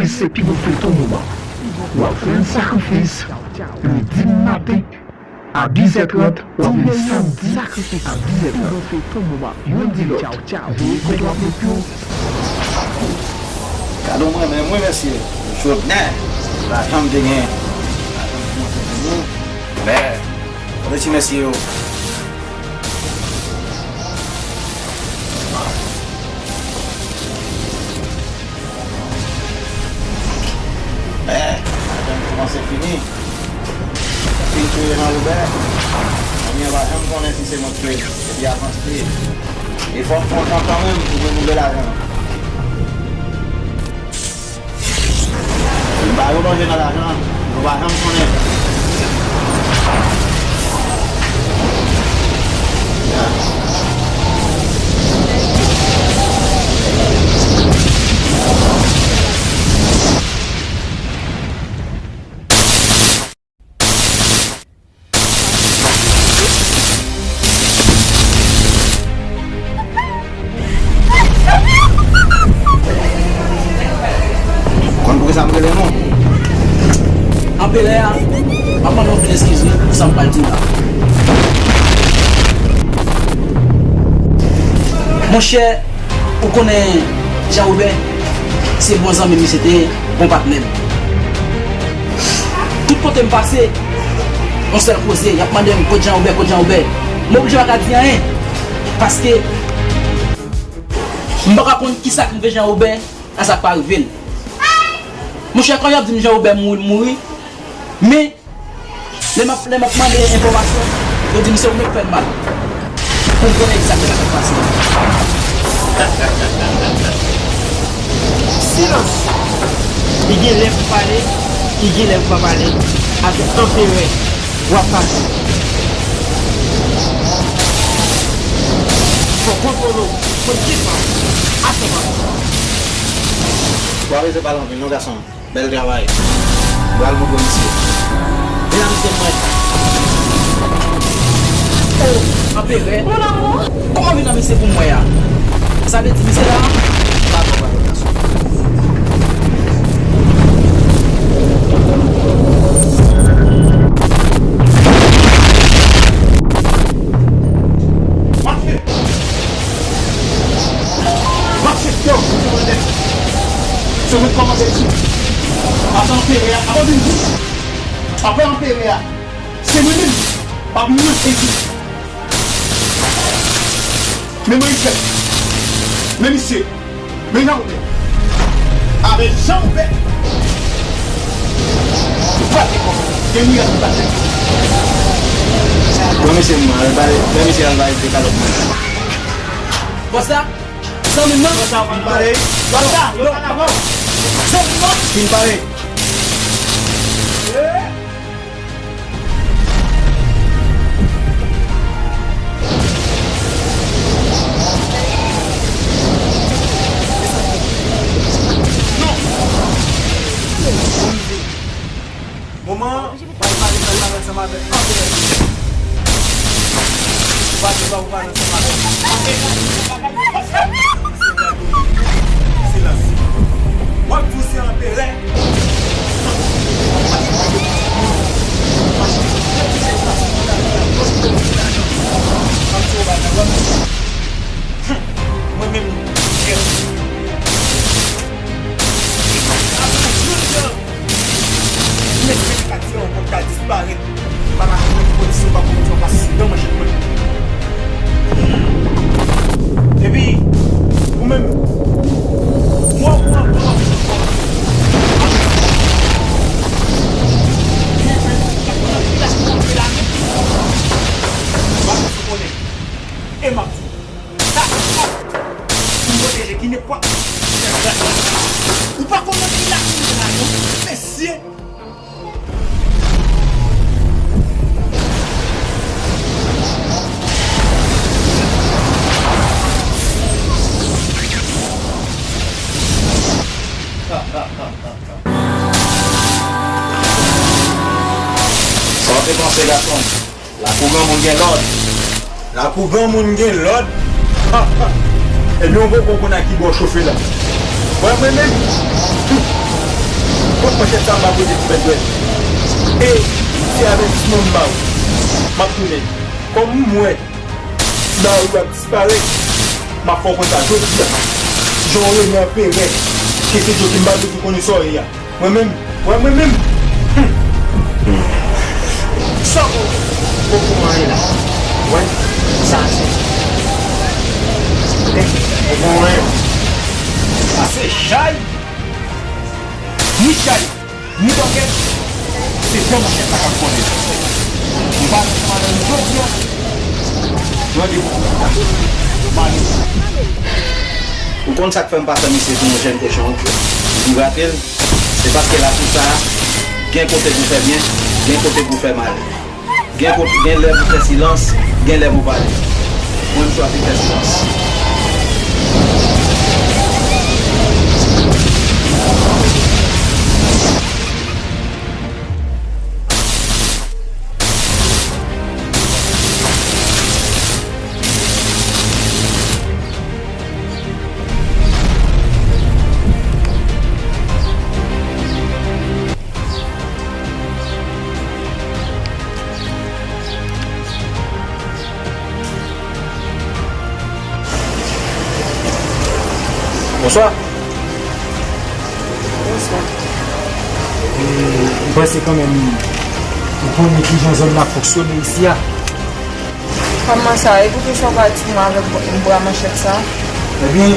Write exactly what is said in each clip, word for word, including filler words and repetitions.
Se pi bon feyton moman. W ap jwenn Sakrifis le dis maten a dizè trant, w ap jwenn Samdi a dizè trant. Youn di lòt, veye kote w ap met pye w. Gade yon mwen menm wi mesye, Jovnèl, lajan m te gen, lajan m kòmanse vini, men, kote ti mesye yo? Men, lajan m kòmanse fini. Fin touye Jan Wobè. Fanmi an pa janm konnen si se mwen k touye l. Epi avans touye. E fò m pran tan kanmenm pou mwen boule lajan an. M ba yo manje nan lajan an. Yo pa janm konnen. Konn poukisa m rele nou? Anperè a, m ap mande w anpil eskiz wi pou sa m pral di w la. Monchè, ou konnen Jan Wobè se bon zanmi m, misye te bon patnè m. Tout kote m pase, yon sèl koze, y ap mande m kot Jan Wobè, kot Jan Wobè. M oblije pa ka di anyen, paske m pa ka konn kisa k rive Jan Wobè a sa k pa rive l. Monchè, kan y ap di m Jan Wobè mouri, l mouri, men lè m ap, lè m ap mande enfòmasyon, yo di m se ou menm k fè l mal. Pou m konnen egzakteman sa k pase. Silans! Li gen lè pou pale, li gen lè pou pa pale. Avèk Anperè, w ap pase. Fò kontwole w, konn kisa w ap fè. W pa bezwen pale anpil non, gason m. Bèl travay. M pral montre misye. Vin la, mesye mwen. O, Anperè. Mon amour. Kòman vin la, mesye, pou mwen a? Sa vle di misye la? Pa pran pale gason. Mache! Mache, yo, se mwen nèt. Se mwen k kòmande isit. Apa Anperè a, apa vin di. Apa Anperè a, se mwen menm. Pa vin nan isit. Men mwen isit. Men misye. Men Jan Wobè. Avèk Jan Wobè. Ou pa te konn. Gen mirak ou pa te. Bon, mesye, m al bay, fè misye al bay de kalòt mwen. Bòs la, zanmi m nan. Bòs la, fin pale. Bòs la, yo pa la mò. Zanmi m nan. Fin pale. Moman, pral pale, pral pale ansanm avèk Anperè. Pale, pale, pale ansanm avèk Anperè. Silans. W ap di w se Anperè. Mwen menm, Mèt mèt katye an kòm ta disparèt. Pa ka konn kondisyon pa konn yon plas sou dan manchèt mwen. Epi, ou menm, mwen ou antre w ap fè kò. Mwen menm, m ap pran anpil ak mwen la. M ap sou konnen. E m ap di. Sa fò pou m pwoteje ki nenpòt. Ou pa konn anpil la kounye la non, mesye. Sa w te panse, gason m? Lakou granmoun gen lòd. Lakou granmoun gen lòd. Ebyen, ou poko konn a ki bò w chofe la. Wè mwen menm? Humm. Manchèt sa m pa pote pou pèd dwèt. E se avètisman m ba ou. M ap tounen. Kòm m wè Daou ap disparèt, m ap fè w konn sa jodi a. Jan w renmen anperè, ke se Djo ki m pa bezwen konnen sa w ye a. Mwen menm, wè mwen menm. Hmm. Sa w poko anyen la. Wè, sa se. Oke, poko anyen. Sa se chay. Ni chay. Ni bòkèt, se jan manchèt la k ap konnen. M pale ansanm avè nou jodi a. Randevou. M ale. Ou konn sa k fè m pa fè misye tou yon jèn kochon, li rate l, se paske lakou sa a, gen kote pou fè byen, gen kote pou fè mal. Gen kote, gen lè pou fè silans, gen lè pou pale. Mwen, m chwazi fè silans. Bonswa. Bonswa. E, m panse kanmenm ou konnen kijan zòn nan fonksyone isi a. Kòman sa? E poukisa w pa di mwen avèk bra manchèt sa? Ebyen,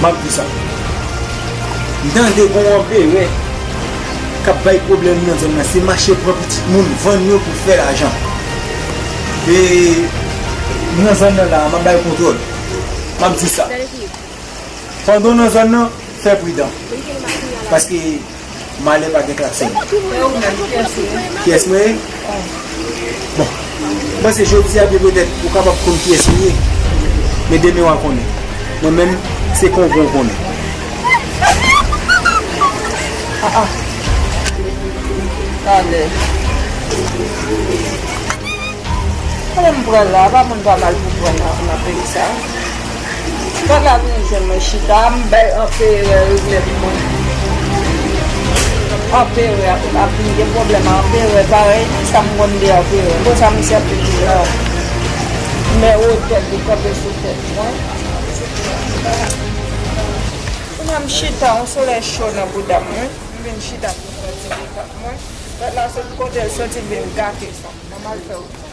m ap di w sa. M tande gon anperè k ap bay pwoblèm nan zòn nan. Se mache pran pitit moun, vann yo pou fè lajan. E nan zòn nan la, m ap bay kontwòl. M ap di w sa. Pandan w nan zòn nan, fè pridan. Paske malè pa gen klakson. E ou menm, kiyès ou ye? Kiyès mwen ye? Bon, m panse jodi a byen petèt ou kapab konn kiyès m ye, men demen w a konnen. Mwen menm, se Kongo w konnen. Ah, ah. Talè. Kote m pran la, pa moun pa mal pou pran nan, nan peyi sa. Pran la vin jwenn mwen chita, m bay anperè regle pou mwen. Anperè ap, ap vin gen pwoblèm a anperè, parèy sa m konn de anperè. Konsa misye ap vin di la. Men wotè pou kanpe sou tèt mwen. Kounye a m chita, yon solèy cho nan bouda m, wi. M vin chita pou m pran ti makak mwen. Lòt la sot kote l soti vin gate sa. Mwen mal fè w.